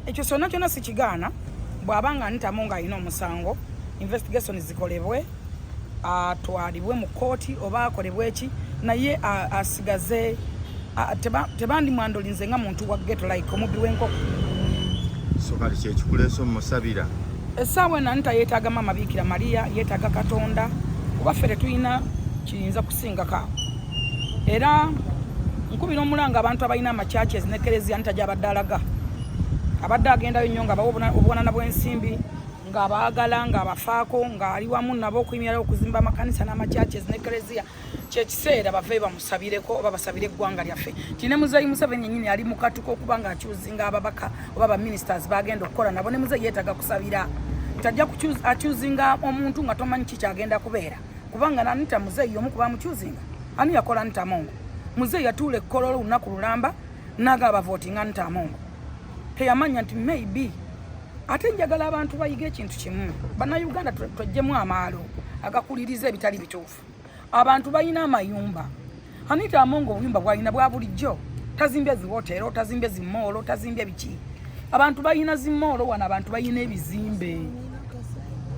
Ekyo kyonna kyonna sikigaana. Bw'aba nga Anita Among alina omusango, investigation zikolebwe, atwalibwe mu kkooti oba akolebwe ki, naye asigaze tebandimwandolinze nga muntu wa ghetto, like omubbi w'enkoko. So kati kyekikuleesa omusabira? Essaawa eno Anita yeetaaga Maama Biikira Mariya, yeetaaga Katonda, kuba ffe tetulina kiyinza kusingako awo. Era nkubira omulanga abantu abalina amachurches ne kereziya. Anita gyabadde alaga, abadde agendayo nnyo nga bawa obuwanana bw'ensimbi, ng'abaagala, ng'abafaako, ng'ali wamu nabo okuyimirirawo okuzimba amakanisa n'amachurches ne kereziya. Kyekiseera bave bamusabireko oba basabire eggwanga lyaffe. Tine Muzeeyi Museveni yennyini ali mu katuka okuba ng'achoosinga ababaka oba baministers bagenda okukola nabo. Ne Muzeeyi yeetaaga kusabira nti ajja achoosinga omuntu nga tomanyi ki kyagenda kubeera, kubanga Anita, Muzeeyi omu kuba amuchoosinga. Ani yakola Anita Among? Muzeeyi yatuula ekkololo olunaku lulamba n'agaba bavootinga Anita Among. Teyamanya nti maybe. Ate njagala abantu bayiga ekintu kimu. Bannayuganda, tweggyemu amaalo agakuliriza ebitali bituufu. Abantu balina amayumba. Anita Among obuyumba bwalina bwa bulijjo. Tazimbye ziwotero, tazimbye zimall, tazimbye biki. Abantu balina zimall wano, abantu balina ebizimbe,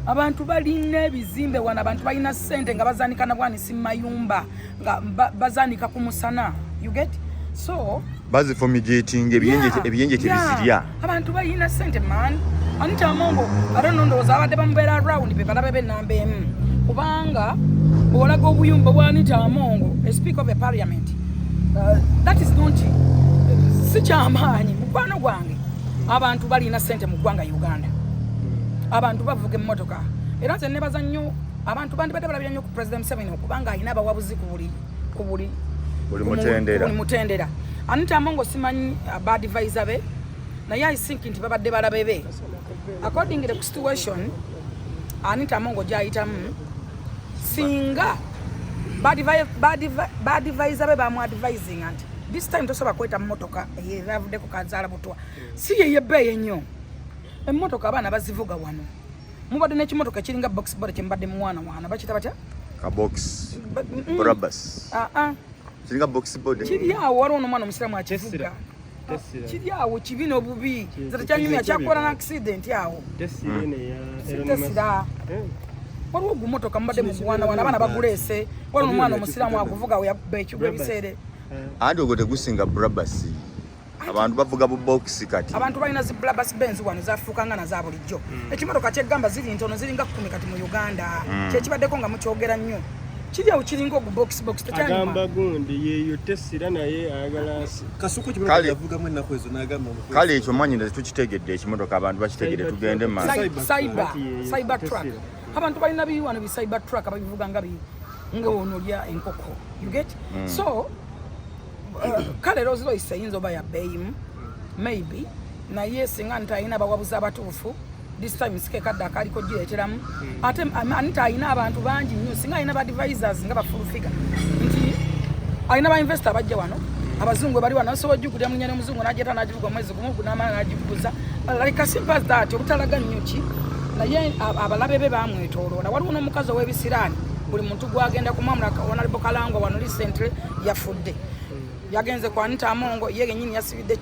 abantu balina ebizimbe wano, abantu balina ssente nga bazanika na bwanisi mu mayumba, nga bazanika ku musana, you get? So Bazifumigatinga ebiyenje tebizirya. Abantu balina ssente, man. Anita Among, I don't know, ndowooza abadde bamubeera around be balabe b'ennamba emu, kubanga bw'olaga obuyumba bwa Anita Among, a speaker of a parliament, that is not, si kyamaanyi, mukwano gwange. Abantu balina ssente mu ggwanga Uganda, abantu bavuga emmotoka. Era nze nebaza nnyo abantu bandibadde balabira nnyo ku President Museveni okubanga alina abawabuzi ku buli Buli mutendera. Buli mutendera. Anita Among simanyi baadvisor be, naye I think nti babadde balabe be according to the situation Anita Among gyayitamu. Singa baadvisor be bamuadvising nti this time tosobola kweta mmotoka eyavuddeko kazaala butwa, si yeyebbeeyi ennyo. Emmotoka abaana bazivuga wano. Mubadde n'ekimotoka ekiringa box body kyemubadde muwaana waana, bakiyita batya? Kabox. Brabus. Ah, ah. Kiringa box body. Kiri awo, waliwo n'omwana omusiraamu akivuga. Kiri awo kibi n'obubi, nze tekyanyumya, kyakola na accident awo. Tesla. Waliwo ogumotoka mubadde muguwaanawaana, abaana baguleese. Waliwo n'omwana omusiraamu aguvuga, we yakuba ekigwa ebiseere. Anti ogwo tegusinga Brabus. Abantu bavuga bu box kati. Abantu balina zi Brabus Benz wano, zafuuka nga naza bulijjo. Ekimotoka kyeggamba ziri ntono, ziringa 10 kati mu Uganda. Kyekibaddeko nga mukyogera nnyo, kiri awo kiringa ogu box box, tekyanyuma. Agamba gundi yeeyo Tesla, naye ayagala Kasuku. Kale- Yavugamu ennaku ezo n'agamba Kale ekyo mwanyi tukitegedde, ekimotoka abantu bakitegedde, tugende mu maaso. Cyber Cyber Kati yeeyo Cyber Tesla. truck. Abantu balina biri wano bi cyber truck, babivuga nga nga ono olya enkoko, you get? So kale Rolls Royce eyinza oba ya bbeeyimu maybe, naye singa nti alina abawabuzi abatuufu, this time sikekadde akaliko gireeteramu. Ate Anita alina abantu bangi nnyo. Singa alina baadvisors nga ba Full Figure, nti alina ba investor abajja wano, abazungu bali wano, asobola ojjugulira munya n'omuzungu n'agyeta n'agivuga omwezi gumu n'amala n'agikuguza, like as simple as that. Obutalaga nnyo ki, naye abalabe be bamwetooloola. Waliwo n'omukazi ow'ebisiraani, buli muntu gwagenda kumwamula. Honorable Kalangwa wano recently yafudde, yagenze ku Anita Among, ye yennyini yasibidde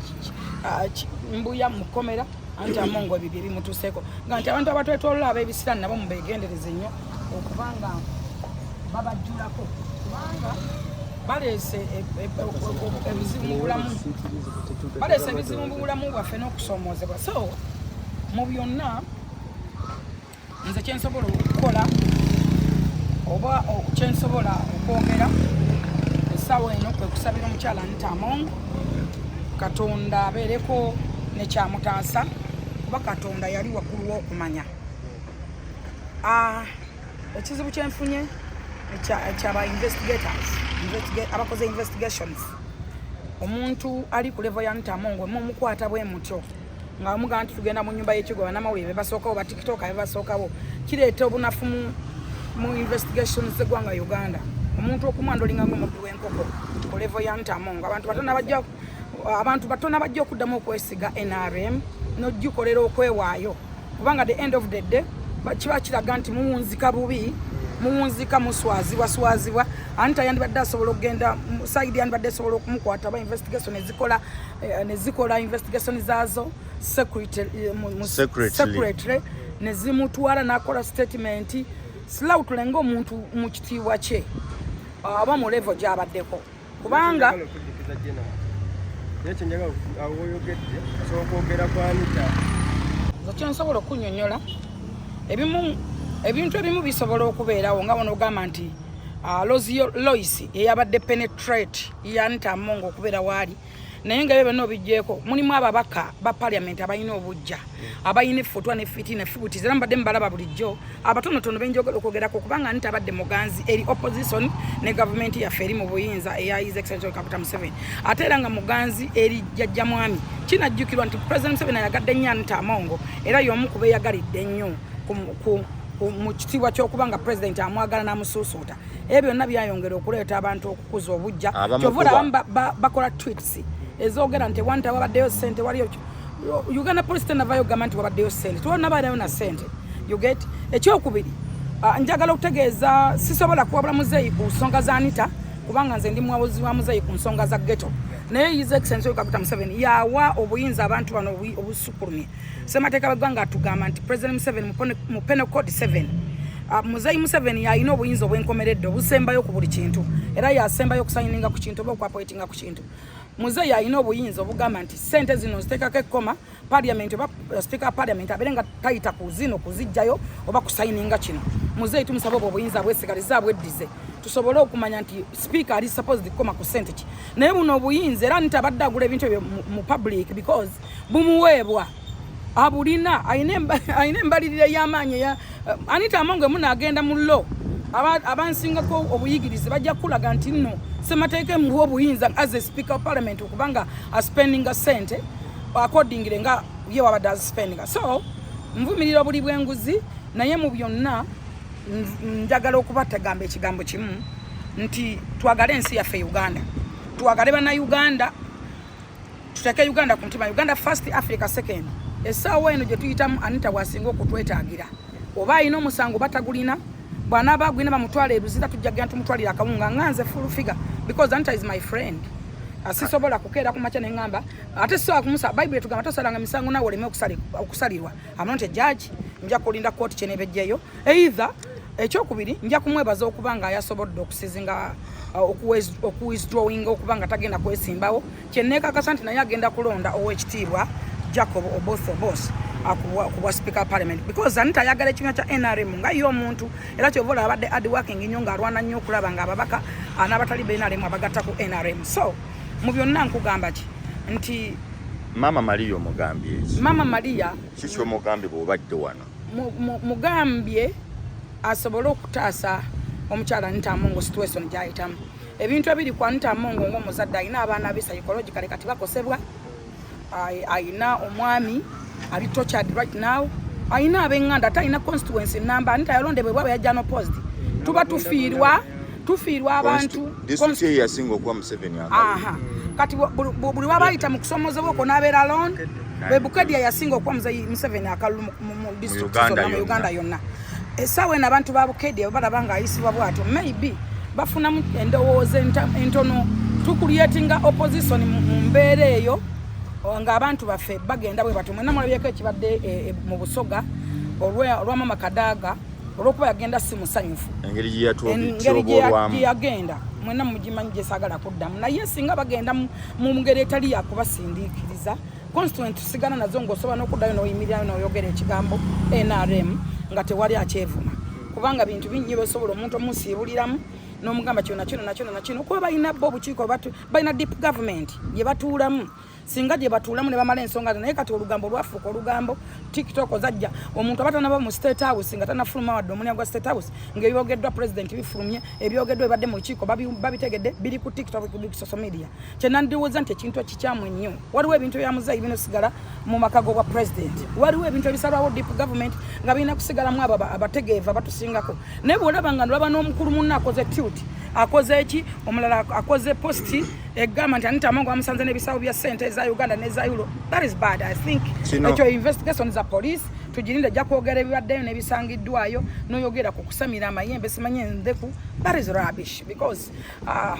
mbuya mu kkomera Anita Among. Ebyo bye bimutuuseeko, nga nti abantu abatwetoolola ab'ebisiraani nabo mubeegendereze nnyo okubanga babajjulako, kubanga baleese ebizibu mu bulamu, baleese ebizibu mu bulamu bwaffe n'okusoomoozebwa. So mu byonna nze kyensobola okukola oba kyensobola okwogera essaawa eno kwe kusabira omukyala Anita Among, Katonda abeereko nekyamutaasa, kuba Katonda yali waggulu w'okumanya. Ekizibu kyenfunye ekyaba investigators, abakoze investigations, omuntu ali ku level ya Anita Among mumukwata bwe mutyo nga mugamba nti tugenda mu nyumba y'ekigo, bannamawulire bebasookawo, ba TikTok bebasookawo, kireeta obunafu mu investigations z'eggwanga Uganda. Omuntu okumwandolinga ng'omubbi w'enkoko ku level ya Anita Among, abantu batono abajja okuddamu okwesiga NRM n'ogikolera okwewaayo, kubanga the end of the day kiba kiraga nti muwunzika bubi, muwunzika, muswazibwa swazibwa. Anita yandibadde asobola okugenda side, yandibadde esobola okumukwata oba investigation nezikola, nezikola investigation zaazo. Secretly. Secretly ne zimutwala n'akola statement sloutle ng'omuntu mu kitiibwa kye aba mu level gy'abaddeko kubanga Njagala okujjukiza General. Naye kye njagala awo woyogedde osobola okwogera ku Anita. Nze kyensobola okunyonyola, ebimu, ebintu ebimu bisobola okubeerawo nga wano ogamba nti Lois yeyabadde penetrate ya Anita Among okubeera waali, naye nga ebyo byonna obiggyeko, mulimu ababaka ba parliament abalina obujja, abalina effutwa nefitina fibutiza, era mubadde mubalaba bulijjo abatonotono benjogera okwogerako, kubanga Anita abadde muganzi eri opposition ne gavumenti yaffe eri mu buyinza eya His Excellency Kaguta Museveni, ate era nga muganzi eri jjajja mwami. Kinajjukirwa nti President Museveni ayagadde nnyo Anita Among, era y'omu ku beeyagalidde ennyo mu kitiibwa ky'okuba nga president amwagala n'amusuusuuta. Ebyo byonna byayongera okuleeta abantu okukuza obujja. Abamukuba. Kyova olaba abamu bakola tweets ezoogera nti wanta wabaddeyo sente, waliyo Uganda Police tenavayo kugamba nti wabaddeyo sente, tewanabairayo na sente, you get? Ekyokubiri, njagala okutegeeza, sisobola kuwabula muzeeyi ku nsonga za Anita, kubanga nze ndi muwabuzi wa muzeeyi ku nsonga za ghetto, naye His Excellency Kaguta Museveni yawa obuyinza abantu bano obusukkulumye. Ssemateeka w'eggwanga atugamba nti President Museveni mu Penal Code 7, Muzeeyi Museveni yalina obuyinza obwenkomeredde obusembayo ku buli kintu, era yasembayo okusayininga ku kintu oba okwapointinga ku kintu. Muzeeyi alina obuyinza obugamba nti sente zino ziteekako ekkoma, parliament oba speaker wa parliament abeere nga tayita ku zino kuzijjayo oba kusayininga kino. Muzeeyi tumusaba obwo obuyinza bwesigalize, abweddize, tusobole okumanya nti speaker ali supposed kukoma ku sente ki. Naye buno obuyinza, era nti abadde agula ebintu ebyo mu public because bumuweebwa, abulina, alina embalirira ey'amaanyi eya Anita Among. Munaagenda mu law, abansingako obuyigirize bajja kulaga nti nno ssemateeka emuwa obuyinza as a speaker of parliament okubanga aspendinga sente accordingly nga ye wabadde azispendinga. So nvumirira obuli bw'enguzi, naye mu byonna njagala okubategamba ekigambo kimu nti twagale ensi yaffe Uganda, twagale bannayuganda, tuteeke Uganda ku mutima. Uganda first, Africa second. Essaawa eno gye tuyitamu, Anita bw'asinga okutwetaagira, oba alina omusango oba tagulina, bw'anaaba agulina bamutwala ebuzira, tujja kugenda tumutwalira akawunga nga nze full figure, because Anita is my friend. Sisobola kukeera ku makya neŋŋamba ate sisobola kumusa. Bayibuli etugamba tosalanga misango naawe oleme okusalirwa. I'm not a judge. Nja kulinda kooti kyenebejjeyo either. Ekyokubiri, nja kumwebaza okuba nga yasobodde okusizinga okuwithdrawinga, okuba nga tagenda kwesimbawo, kyenneekakasa nti naye agenda kulonda owekitiibwa Jacob Oboth Oboth ku bwa speaker of parliament, because Anita ayagala ekibiina kya NRM nga ye omuntu, era kyova olaba abadde hard working nnyo ng'alwana nnyo okulaba nga ababaka n'abatali ba NRM abagatta ku NRM. So mu byonna nkugamba ki nti Maama Maria omugambye eki? Maama Maria Kiki omugambye bw'obadde wano? Mugambye asobole okutaasa omukyala Anita Among situation gyayitamu. Ebintu ebiri ku Anita Among ng'omuzadde alina abaana be, psychologically kati bakosebwa. Ayina omwami ali tortured right now, ayina ab'eŋŋanda, ate alina constituency namba. Anita yalondebwa bwaba yajja unopposed, tuba tufiirwa abantu. Disitulikiti eyo yasinga okuwa Museveni akalulu. Aha, kati buli waba ayita mu kusomozebwa okwo n'abeera alone, bwe Bukedia yasinga okuwa Museveni akalulu mu district Uganda zonna, mu yonna. Uganda yonna. Essaawa eno abantu ba Bukedia bwe balaba ng'ayisibwa bw'atyo, maybe bafunamu endowooza entono tucreatinga opposition mu mbeera eyo ng'abantu baffe bagenda bwe batyo. Mwenna mulabyeko ekibadde mu Busoga olwa Mama Kadaga, olw'okuba yagenda si musanyufu. Engeri Engeri gye yatyoboolwamu. Gye yagenda mwenna mugimanyi, gyesaagala kuddamu, naye singa bagenda mu ngeri etali yakubasindiikiriza, constituent tusigala nazo, ng'osobola n'okuddayo n'oyimirirayo n'oyogera ekigambo NRM nga tewali akyevuma, kubanga bintu bingi byosobola omuntu omusiibuliramu n'omugamba kino nakino nakino nakino, kuba balina bo obukiiko, balina deep government gye batuulamu. Singa gye batuulamu ne bamala ensonga zo. Naye kati olugambo lwafuuka olugambo, TikTok zajja, omuntu aba tanaba mu State House, nga tanafuluma wadde omulyango gwa State House, ng'ebyogeddwa president bifulumye, ebyogeddwa ebadde mu lukiiko babitegedde, biri ku TikTok, biri ku social media. Kyenandiwooza nti ekintu ekikyamu ennyo, waliwo ebintu ebya muzeeyi bino sigala mu maka g'obwa president, waliwo ebintu ebisalwawo deep government nga birina kusigalamu abo abategeevu abatusingako. Naye bw'olaba nga nolaba n'omukulu munno akoze tweet, akoze eki, omulala akoze post egamba nti Anita Among bamusanze n'ebisawo bya ssente eza Uganda n'eza euro, that is bad, I think. Ekyo investigation za police tugirinde, ejja kwogera ebibaddeyo n'ebisangiddwayo. N'oyogera ku kusamira amayembe, simanye endeku, that is rubbish, because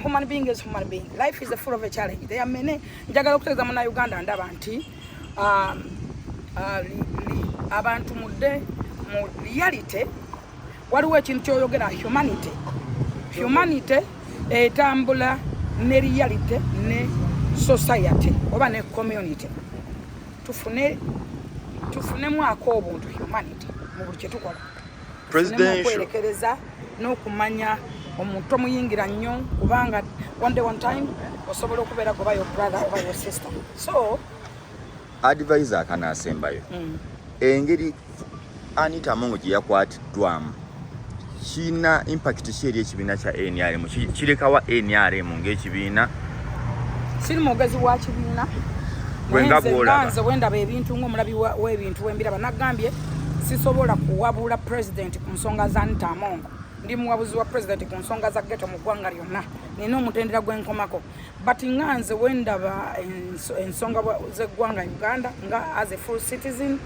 human being is human being. Life is a full of a challenge. There are many. Njagala okutegeeza munnauganda ndaba nti Abantu mudde mu reality. Waliwo ekintu kyoyogera, humanity. Humanity etambula ne reality ne society oba ne community. Tufunemu ak'obuntu, humanity, mu buli kyetukola. Presidential. Okwerekereza n'okumanya omuntu tomuyingira nnyo, kubanga one day, one time osobola okubeera goba your brother oba your sister, so Advisor, akanaasembayo, engeri Anita Amongo gye yakwatiddwamu kiina impact ki eri ekibiina kya NRM? Kirekawa NRM ng'ekibiina? Siri mwogezi wa kibiina. Gwe Naye nga nze bw'olaba. nga nze bwendaba ebintu, ng'omulabi w'ebintu wembiraba, nagambye sisobola kuwabula president ku nsonga za Anita Amongo. Ndi muwabuzi wa president ku nsonga za ghetto mu ggwanga lyonna, nina omutendera gwenkomako, but nga nze wendaba ensonga z'eggwanga Uganda nga as a full citizen,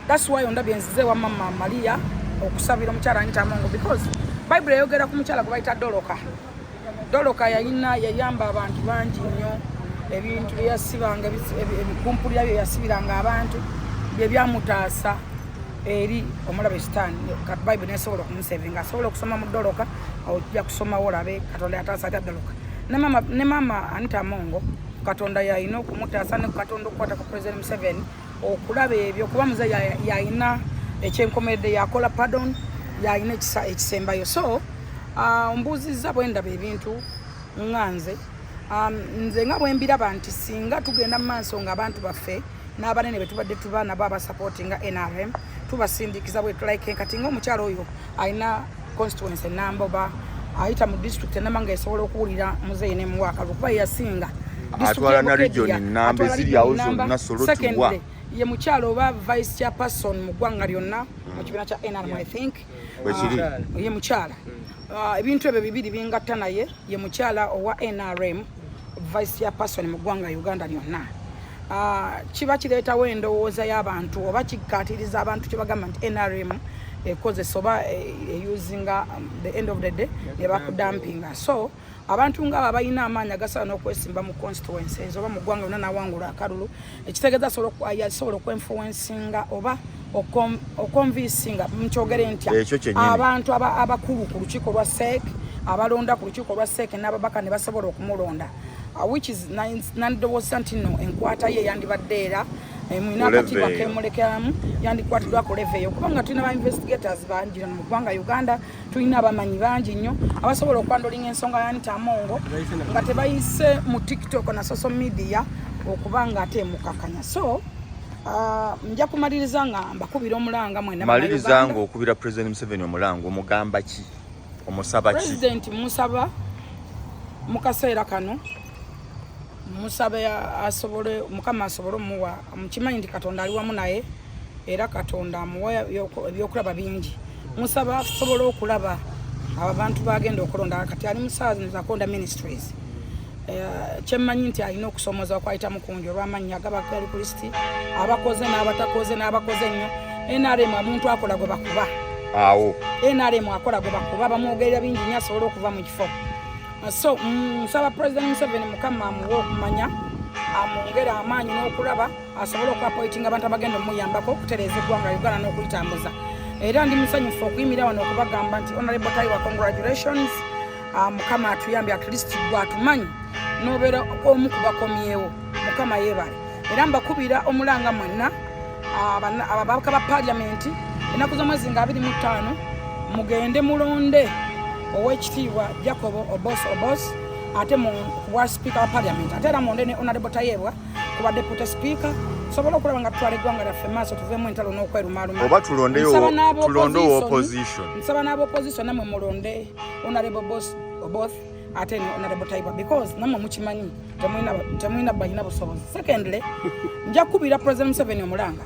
that's why ondabye nzize wa Mama Maria okusabira omukyala Anita Amongo, because Bible eyogera ku mukyala gwe bayita Doloka. Doloka yayina yayamba abantu bangi nnyo. Ebintu byeyasibanga, ebikumpulira bye yasibiranga abantu bye byamutaasa eri omulabe Sitaani. Kati Bible nesobola okumusavinga, asobola okusoma mu Doloka, ojja kusomawo olabe Katonda yataasa atya Doloka. Ne mama Anita Amongo, Katonda yalina okumutaasa, ne Katonda okukwata ku President Museveni okulaba ebyo, kuba muze yalina ekyenkomeredde, yakola pardon, yalina ekisembayo. So mbuuzizza bwe ndaba ebintu nga nze, nze nga bwe mbiraba nti singa tugenda mu maaso nga abantu baffe n'abanene be tubadde tuba nabo abasupportinga NRM tubasindikiza bwe like kati ng'omukyalo oyo alina constituency enamba oba ayita mu district enamba nga esobola okuwulira muzeeyi nemuwa akalulu, kuba yeyasinga. Atwala na region ennamba eziri awo zonna, Soroti wa. Ye mukyalo oba vice chairperson mu ggwanga lyonna mu kibiina kya NRM, I think. Bwe kiri. Ye mukyala. Ebintu ebyo bibiri bingatta naye ye mukyala owa NRM vice chairperson mu ggwanga Uganda lyonna. Kiba kireetawo endowooza y'abantu oba kikkaatiriza abantu kye bagamba nti NRM ekozesa oba eyusinga, the end of the day ne bakudampinga. So abantu ngaabo balina amaanyi agasobola n'okwesimba mu constituencies oba mu ggwanga lyonna n'awangula akalulu, ekitegeeza yasobola okwenfluencinga oba okonvincinga, nkyogere ntya, Ekyo kyennyini. abantu abakulu ku lukiiko lwa CEC, abalonda ku lukiiko lwa CEC n'ababaka ne basobola okumulonda, which is nandowooza nti nno enkwata ye yandibadde era mulina Ku level akatiibwa eyo. kemulekeramu, yandikwatiddwa ku level eyo, kubanga tulina ba investigators bangi mu ggwanga Uganda, tulina abamanyi bangi nnyo abasobola okwandolinga ensonga ya Anita Amongo nga tebayise mu TikTok na social media okuba nga ate emukakanya. So nja kumaliriza nga mbakubira omulanga mwenna Maliriza. Bannayuganda. Ng'okubira President Museveni omulanga, omugamba ki, omusaba ki? President musaba mu kaseera kano, musabe asobole, Mukama asobole omuwa. Mukimanyi nti Katonda ali wamu naye, era Katonda amuwa ebyokulaba bingi. Musaba asobole okulaba abo abantu bagenda okulonda. Kati ali musaazi akonda ministries. Kyemmanyi nti alina okusomooza kwayitamu kungi olw'amannya agaba gali ku lisiti, abakoze n'abatakoze n'abakoze ennyo. NRM omuntu akola gwe bakuba. Awo. NRM akola gwe bakuba, bamwogerera bingi nnyo asobole okuva mu kifo. So nsaba President Museveni, Mukama amuwe okumanya, amwongere amaanyi n'okulaba, asobole okuappointinga abantu abagenda omuyambako okutereeza eggwanga Uganda n'okulitambuza. Era ndi musanyufu okuyimirira wano okubagamba nti Honorable Tayebwa, congratulations. Mukama atuyambye, at least gwe atumanyi n'obeera omu kubakomyewo. Mukama yeebale. Era mbakubira omulanga mwenna ababaka ba paliamenti, ennaku z'omwezi nga 25 mugende mulonde owekitiibwa Jacob Oboth Oboth ate ku bwa sipiika wa paliamenti, ate era mulonde ne Honorable Tayebwa kuba deputy speaker, tusobole okulaba nga tutwala eggwanga lyaffe maaso, tuveemu entalo n'okwerumaaluma. Oba tulondeyo Nsaba n'aba tulonde owa opposition- opposition. Nsaba n'aba opposition namwe mulonde Honorable Oboth ate ne Honorable Tayebwa, because namwe mukimanyi temulina balina busobozi. Secondly, nja kukubira President Museveni omulanga.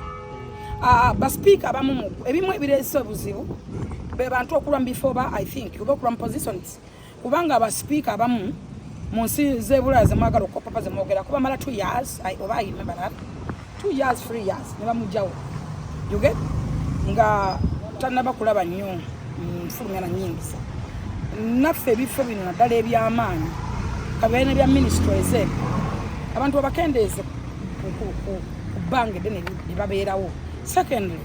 Basipiika abamu ebimu ebireese obuzibu be bantu okulwa mu bifo oba, I think, oba okulwa mu positions, kubanga abasipiika abamu mu nsi z'ebulaya zemwagala okukopapa zemwogera kuba mala 2 years, oba I remember that 2 years, 3 years ne bamugjawo, you get, nga tanaba kulaba nnyo nfulumya na nyingiza. Naffe ebifo bino naddala ebyamaanyi kabeere nebya ministries ebyo, abantu babakendeeze ku bbanga eddene lye babeerawo. Secondly,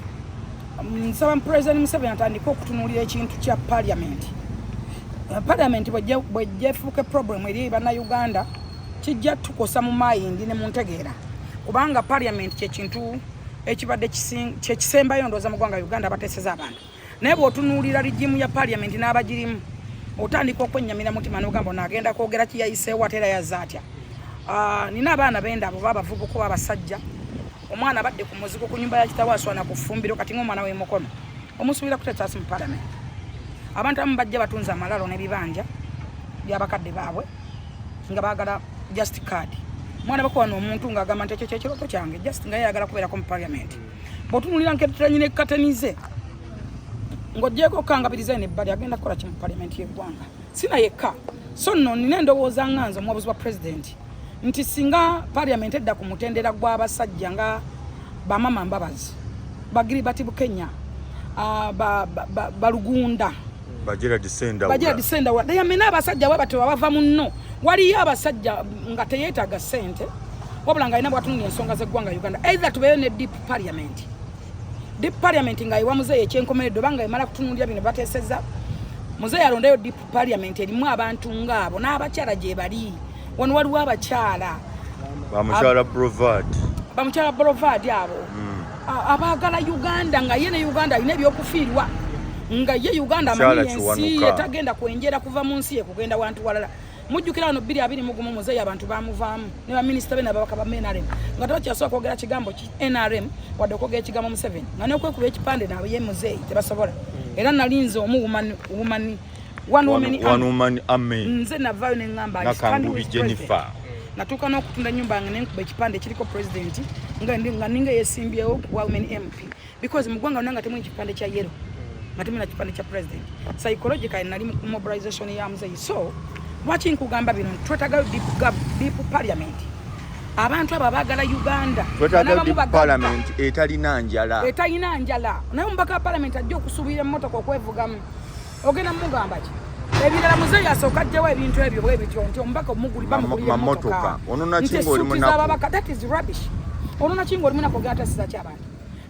nsaba President Museveni atandike okutunuulira ekintu kya parliament. Parliament bwejja efuuka problem eri bannayuganda, kijja tukosa mu mayindi ne mu ntegeera, kubanga parliament kyekintu ekibadde kyekisembayo ndowooza mu ggwanga Uganda abateeseza abantu. Naye bw'otunuulira regime ya parliament n'abagirimu, otandika okwennyamira mutima n'ogamba ono agenda kwogera kiyayiseewo ate era yazze atya. Nina abaana benda abo babavubuka oba abasajja, omwana abadde ku muzigo ku nyumba ya kitawe aswana ku ffumbiro, kati ng'omwana w'emukono omusuubira kuteesa mu parliament. Abantu abamu bajja batunze amalalo n'ebibanja by'abakadde baabwe nga baagala just card. Mwana bakuba n'omuntu ng'agamba nti ekyo kyekirooto kyange, just nga yayagala kubeerako mu parliament. Bw'otunuulira nketeranyina ekkatanize ng'ogyeko okukangabiriza nebbali, agenda kukola ki mu parliament y'eggwanga? Sina yekka. So nno nina endowooza nga nze omuwabuzi wa president nti singa parliament edda ku mutendera gw'abasajja nga bamama Mbabazi, Bagiribati Bukenya, Balugunda, Bagerald Sendawula, dayamena abasajja bwe batyo bava munno. Waliyo abasajja nga teyeetaaga ssente, wabula nga alina bwatunulira ensonga z'eggwanga Uganda. Either tubeeyo ne deep parliament, deep parliament nga ewa muzeeyi ekyenkomeredde, oba nga emala kutunuulira bino bateeseza, muzeeyi alondeyo deep parliament erimu abantu ngaabo n'abakyala gye bali. Wano waliwo abakyala bamukyala Brovad, bamukyala Brovad abo abaagala Uganda, nga ye ne Uganda alina ebyokufiirwa, nga ye Uganda amanyi ensi ye, tagenda kwenjera kuva mu nsi ye kugenda wantu walala. Mujjukira wano 2021 muzeeyi abantu bamuvaamu ne baminisita be n'ababaka ba NRM, nga tebakyasobola kwogera kigambo ki NRM wadde okwogera ekigambo Museveni, nga n'okwekuba ekipande naabo ye muzeeyi tebasobola. Era nalinze omu woman, one woman army. Nze navaayo ne ŋŋamba Nakangubi Jennifer. Natuuka n'okutunda ennyumba yange nenkuba ekipande ekiriko president nga ninga yesimbyewo wa women MP, because mu ggwanga lonna nga temuli kipande kya yellow, nga temuli na kipande kya president. Psychologically nali mu mobilization ya muzeeyi. So lwaki nkugamba bino? Twetagayo deep parliament, abantu abo abaagala Uganda. Twetagayo deep parliament etalina njala. Etalina njala. Naye omubaka wa parliament ajja okusuubira emmotoka okwevugamu, ogenda mugamba ki ebirala? Muzeeyi asooka ajjawo ebintu ebyo bwe bityo nti omubaka bamugulira emmotoka, nti that is rubbish. Ononakinga oli munaku, ogenda tasiza ki abantu?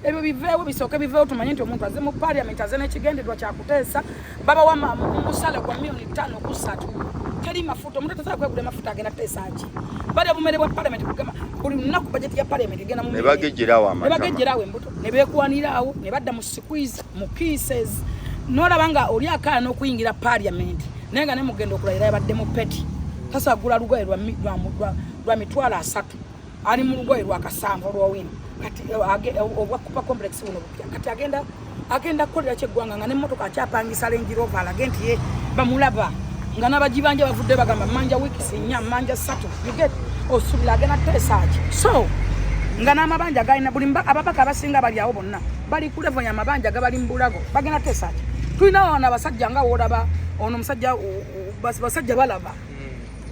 Ebyo biveewo, bisooke biveewo, tumanye nti omuntu aze mu parliament aze n'ekigendererwa kyakuteesa. Babawa musale gwa 5 million ku 3, teri mafuta, omuntu tasobola kwegula mafuta, agenda kuteesa ki? Balya bumere bwa parliament. Kugamba buli lunaku budget ya parliament egenda mu ne bagejjerawo. Ne bagejjerawo embuto ne beekwaniraawo ne badda mu squeeze, mu kisses, n'olaba nga oli akaana n'okuyingira parliament, naye nga ne mugenda okulayira yabadde mu petty, tasagula lugoye lwa 30,000, ali mu lugoye lwa kasanvu olwowino. Kati obwakupa complex buno bupya, kati agenda kukolera kyeggwanga nga nemmotoka akyapangisa Range Rover, alage nti ye bamulaba, nga n'abagibanja bavudde bagamba manja weeks 4, manja 3. You get? Osuubira agenda kuteesa ki? So nga n'amabanja galina buli ababaka abasinga bali awo bonna bali ku level y'amabanja gabali mu bulago, bagenda kuteesa ki? Tulina wano abasajja nga woolaba ono omusajja, basajja balaba,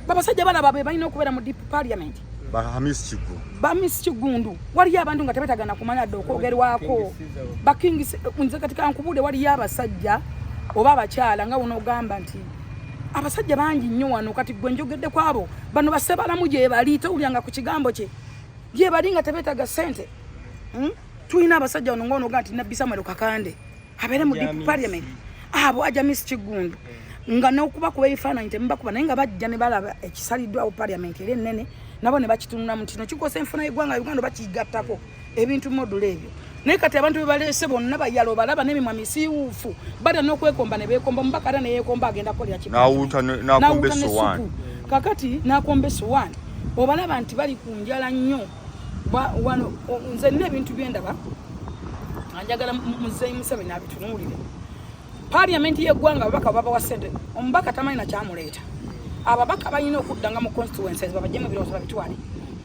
babasajja balaba be balina okubeera mu deep parliament. Bahamis Kigundu. Bahamis Kigundu. Waliyo abantu nga tebetagana kumanya dde okwogerwako, baking. Nze kati kankubuule, waliyo abasajja oba abakyala nga wonogamba nti abasajja bangi nnyo wano. Kati gwe njogeddeko abo bano basebalamu gye bali, towulyanga ku kigambo kye, gye bali nga tebetaga ssente. Tulina abasajja wano ngaonoga nti Nabbi Samuel Kakande abeere mu deep parliament, abo ajamis Kigundu, nga n'okubakuba ebifaananyi temubakuba, naye nga bajja ne balaba ekisaliddwawo parliament era ennene, nabo ne bakitunulamu nti no kikosa enfuna y'eggwanga Uganda, bakigattako ebintu modulo ebyo. Naye kati abantu bebaleese bonna bayala, obalaba n'emimwa misiiwuufu, balya n'okwekomba ne beekomba. Omubaka ate neyeekomba, agenda kukolera ki? N'awuuta n'akomba essowaani. Kakati n'akomba essowaani, obalaba nti bali ku njala nnyo. Wano nze nina ebintu byendaba njagala muzeeyi Museveni abitunuulire. Parliament y'eggwanga, ababaka babawa ssente, omubaka tamanyi nakyamuleeta. Ababaka balina okuddanga mu constituencies babajjemu ebirowoozo babitwale.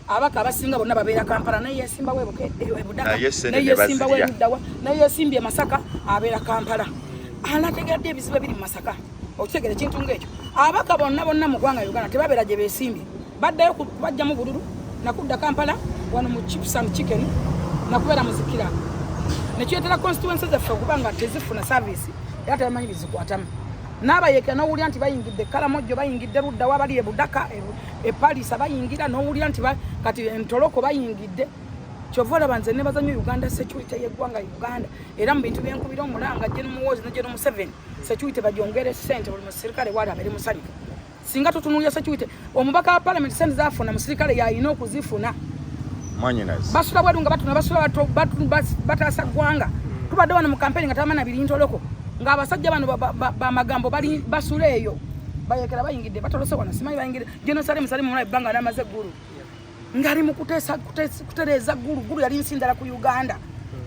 Ababaka abasinga bonna babeera Kampala, naye yesimbawo eBudaka, naye yesimbawo eruddawa, naye yesimbye Masaka, abeera Kampala, anategeradde ebizibu ebiri mu Masaka. Okitegeera ekintu ngaekyo? Ababaka bonna bonna mu ggwanga Uganda tebabeera gye beesimbye, baddayo bajjamu bululu nakudda Kampala wano mu chips and chicken nakubeera muzikira, nekiretera constituency zaffe okuba nga tezifuna service era tebamanyi bizikwatamu. N'abayeka n'owulira nti bayingidde Kalamojjo, bayingidde luddawa, bali eBudaka, ePalisa bayingira, n'owulira nti kati Entoloko bayingidde. Kyova olaba nze nebaza nnyo Uganda security y'eggwanga Uganda, era mu bintu byenkubira omulanga General Muhoozi ne General Museveni, security bagyongere ssente, buli musirikale waali abeere musanyufu. Singa tutunuulira security, omubaka wa parliament sente zafuna musirikale yalina okuzifuna. Mwanyinazi. Basula bweru nga batuna, basula bataasa ggwanga. Tubadde wano mu kampeni nga tabamana birintoloko, ng'abasajja bano bamagambo bali basula eyo bayekera, bayingidde batolose wano, simanyi bayingidde. General Salim Salim mulabe ebbanga n'amaze eggulu ng'ali mu kutereeza ggulu. Ggulu yali nsi ndala ku Uganda,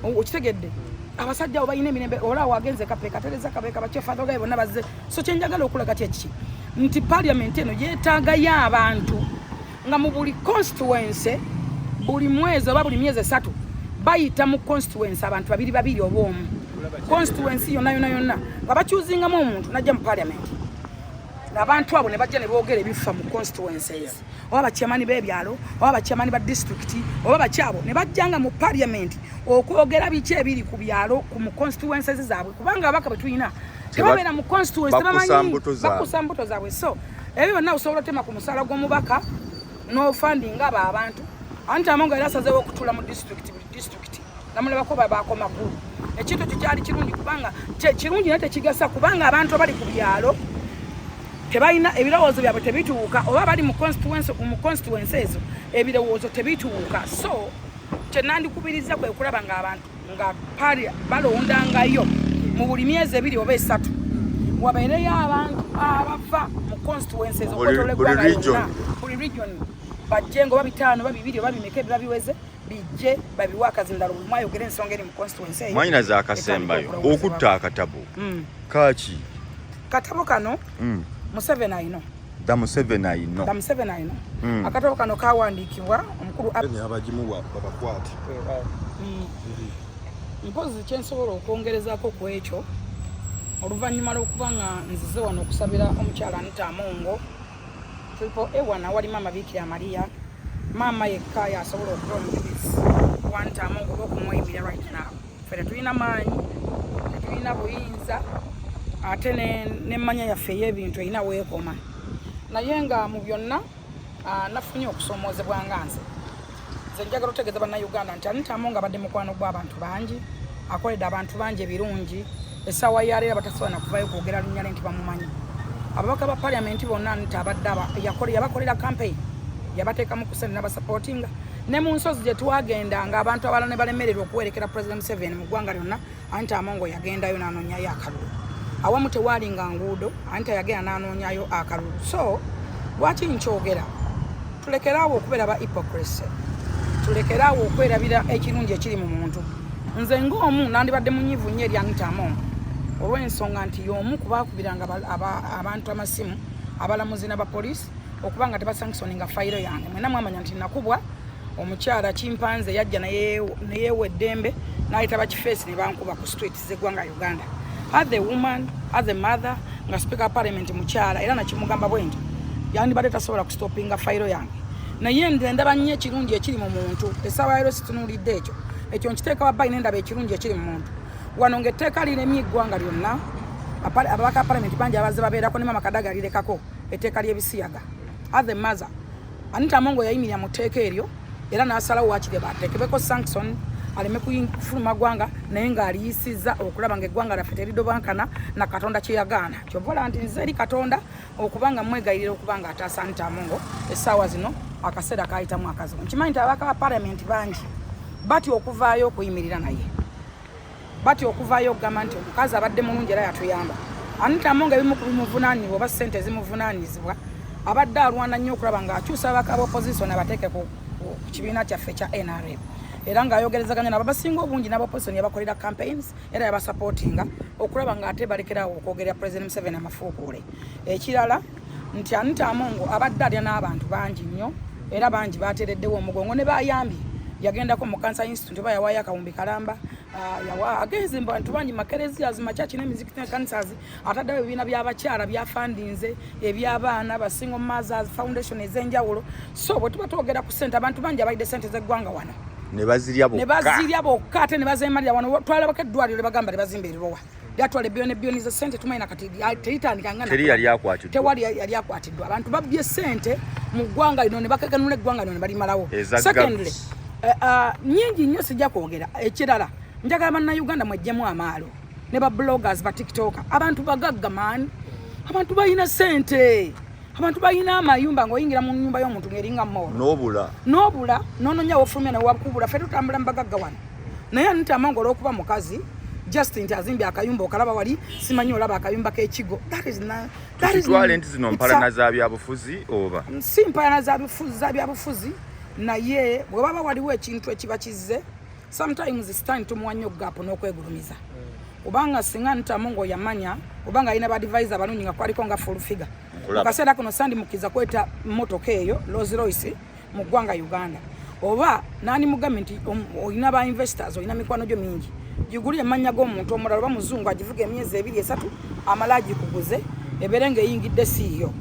okitegedde? Abasajja abo balina emirembe. Olaba wagenze Kapeeka, tereza Kapeeka, bakyefadogaye bonna bazze. So kyenjagala okulaga kyekiki nti parliament eno yeetaagayo abantu nga mu buli constituency buli mwezi oba buli myezi 3 bayita mu constituency abantu babiri babiri oba omu, constituency yonna yonna yonna nga bakyuzingamu omuntu najja mu parliament. Abantu abo ne bajja ne boogera ebifa mu constituencies, oba bachairman b'ebyalo oba bachairman ba district oba bakyabo, ne bajjanga mu parliament okwogera biki ebiri ku byalo, ku mu constituencies zaabwe, kubanga ababaka bwe tulina tebabeera mu constituency, Bakusa tebamanyi mbuto zaabwe. Bakusa mbuto zaabwe. So ebyo byonna osobola otema ku musaala gw'omubaka n'ofundinga abo abantu. Anti Amongo era asazeewo okutuula mu district, buli district namulabako babaako makulu. Ekintu ekyo kyali kirungi, kubanga kirungi naye tekigasa, kubanga abantu abali ku byalo tebalina ebirowoozo byabwe tebituuka, oba bali mu constituency ezo ebirowoozo tebituuka. So kyenandikubiriza kwe kulaba nga abantu nga pali balondangayo mu buli myezi 2 oba 3 wabeereyo abantu abava mu constituencies okwetoloola Buli eggwanga region. lyonna, buli region bajje nga oba bitaano oba bibiri oba bimeka ebiba biweze, bijje babiwe akazindalo, buli mwayogera ensonga eri mu constituency eyo. Mwanyinazi, akasembayo. Etandika okulowoozebwako. Okutta akatabo kaki? Katabo kano Museveni ayino. The Museveni ayino. The Museveni ayino. Akatabo kano kawandiikibwa omukulu Abagimuwa babakwate. Mpozi kyensobola okwongerezaako ku ekyo, oluvannyuma lw'okuba nga nzize wano okusabira omukyala Anita Amongo, Triple A, wano awali Maama Biikira Maria, maama yekka yasobola okuba omujulizi wa Anita Amongo oba okumweyimirira. Right now ffe tetulina maanyi, tetulina buyinza, ate n'emmanya yaffe ey'ebintu erina weekoma. Naye nga mu byonna, nafunye okusoomoozebwa nga nze njagala otegeeza bannayuganda nti Anita Amongo abadde mukwano gw'abantu bangi, akoledde abantu bangi ebirungi. Essaawa yaleero batasobola nakuvayo kwogera linnya lye nti bamumanyi. Ababaka ba paliamenti bonna Anita abadde yabakolera campaign, yabateekamu ku ssente n'abasupportinga, ne mu nsozi gye twagendanga abantu abalala ne balemererwa okuwerekera President Museveni mu ggwanga lyonna, Anita Amongo yagendayo n'anoonyayo akalulu. Awamu tewaalinga nguudo, Anita yagenda n'anoonyayo akalulu. So lwaki nkyogera? Tulekeraawo okubeera ba hypocrisy, tulekeraawo okwerabira ekirungi ekiri mu muntu. Nze ng'omu nandibadde munyiivu nnyo eri Anita Amongo olw'ensonga nti y'omu ku baakubiranga abantu amasimu, abalamuzi n'abapoliisi, okuba nga tebasanctioninga fayiro yange. Mwena mwamanya nti nakubwa omukyala chimpanze, yajja neyeewa eddembe n'ayita bakifeesi ne bankuba ku street z'eggwanga Uganda. As a woman, as a mother, nga speaker wa parliament mukyala, era nakimugamba bwe nti yandibadde tasobola kustopinga fayiro yange. Naye nze ndaba nnyo ekirungi ekiri mu muntu. Essaawa yalwo situnuulidde ekyo, ekyo nkiteeka wabbali, nendaba ekirungi ekiri mu muntu. Wano ng'etteeka liremye eggwanga lyonna, ababaka ba parliament bangi abazze babeerako ne Mama Kadaga lirekako etteeka ly'ebisiyaga. As a mother, Anita Amongo yayimirira mu tteeka eryo era n'asalawo wakiri bateekebweko sanction aleme kufuluma ggwanga, naye ng'aliyisizza okulaba ng'eggwanga lyaffe teridobankana na Katonda kye yagaana. Kyova olaba nti nze eri Katonda okuba nga mwegayirira okuba nga ataasa Anita Amongo essaawa zino akaseera kayitamu akazibu. Nkimanyi nti ababaka ba parliament bangi batya okuvaayo okuyimirira naye, batya okuvaayo okugamba nti omukazi abadde mulungi era yatuyamba. Anita Amongo ebimu ku bimuvunaanibwa oba ssente ezimuvunaanyizibwa, abadde alwana nnyo okulaba ng'akyusa ababaka ba opposition abateeke ku kibiina kyaffe ekya NRM, era ng'ayogerezaganya nabo abasinga obungi n'aba opposition yabakolera campaigns era yabasupportinga okulaba ng'ate balekerawo okwogerera President Museveni amafuukuule. Ekirala nti Anita Amongo abadde alya n'abantu bangi nnyo, era bangi bateereddewo omugongo ne bayambye. Yagendako mu Cancer Institute oba yawaayo akawumbi kalamba, yawa agenze mu bantu bangi, makerezias, machurch n'emizikiti n'ekanisas. Ataddewo ebibiina by'abakyala byafandinze, eby'abaana ba single mothers, foundation ez'enjawulo. So bwe tuba twogera ku ssente, abantu bangi abalidde ssente z'eggwanga wano ne bazirya ne bokka. Bazirya bokka ate ne bazeemalira. Wano twalabako eddwaliro lebagamba lebazimba erirowa, lyatwala ebiyoni ebiyoni za ssente. Tumanyi nakati teritandika nga Teri yali akwatiddwa. Tewali yali akwatiddwa. Abantu babbye ssente mu ggwanga lino ne bakeganula eggwanga lino ne balimalawo. Eza Secondly, gaps. Nyingi nnyo, sijja kwogera. Ekirala, njagala Bannayuganda mwejjemu amaalo ne ba bloggers, ba TikToker. Abantu bagagga man, abantu balina sente, abantu balina amayumba, ng'oyingira mu nyumba y'omuntu ng'eringa mall. N'obula. N'obula, nononya wofulumya newakubula. Ffe tutambula mu bagagga wano, naye Anita Among olw'okuba mukazi, just nti azimbye akayumba, okalaba wali, simanyi olaba akayumba k'ekigo. That is that is Tukitwale nti zino it's mpalana za byabufuzi oba? Si mpalana za byabufuzi, naye bwe baba waliwo ekintu ekiba kizze, sometimes sitaani tumuwa nnyo gap n'okwegulumiza, kubanga singa Anita Among oyamanya obanga alina ba advisor abalungi nga kwaliko nga Full Figure, Nkulaba. mu kaseera kano sandimukkiriza kweta mmotoka eyo Rolls Royce mu ggwanga Uganda, oba nani mugambe nti olina ba investors, olina mikwano gyo mingi, gigulire emannya g'omuntu omulala oba muzungu, agivuga emyezi 2, 3, amala agikuguze, ebeere ng'eyingidde siiyo.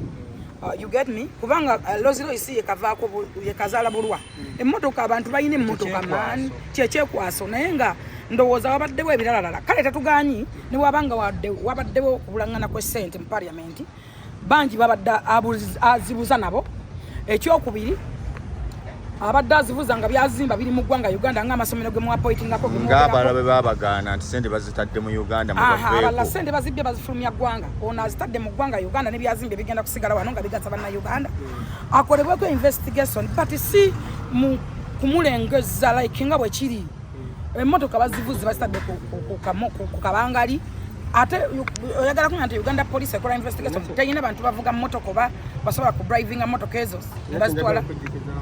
You get me? Kubanga Rolls Royce yekavaako yekazaala bulwa emmotoka, abantu balina emmotoka man, kyekyekwaso, naye nga ndowooza wabaddewo ebiralalala. Kale tetuganyi ne wabanga wabaddewo okubulangana kw'essente mu parliament, bangi babadde azibuza nabo. Ekyokubiri, abadde azibuza nga byazimba biri mu ggwanga Uganda, ng'amasomero ge muappointingako. Ng'abalala bwe babagaana nti sente bazitadde mu Uganda. Aha, abalala Mubaveeko. Sente bazibbye, bazifulumya ggwanga, ono azitadde mu ggwanga Uganda, n'ebyazimbye bigenda kusigala wano nga bigasa Bannayuganda. Akolebweko investigation, but si mu kumulengeza like nga bwe kiri. Emmotoka bazivuze, bazitadde ku kabangali, ate oyagala kunya nti Uganda Police ekola investigation, terina bantu bavuga mmotoka oba basobola ku drivinga mmotoka ezo ne bazitwala. Kujjukiza.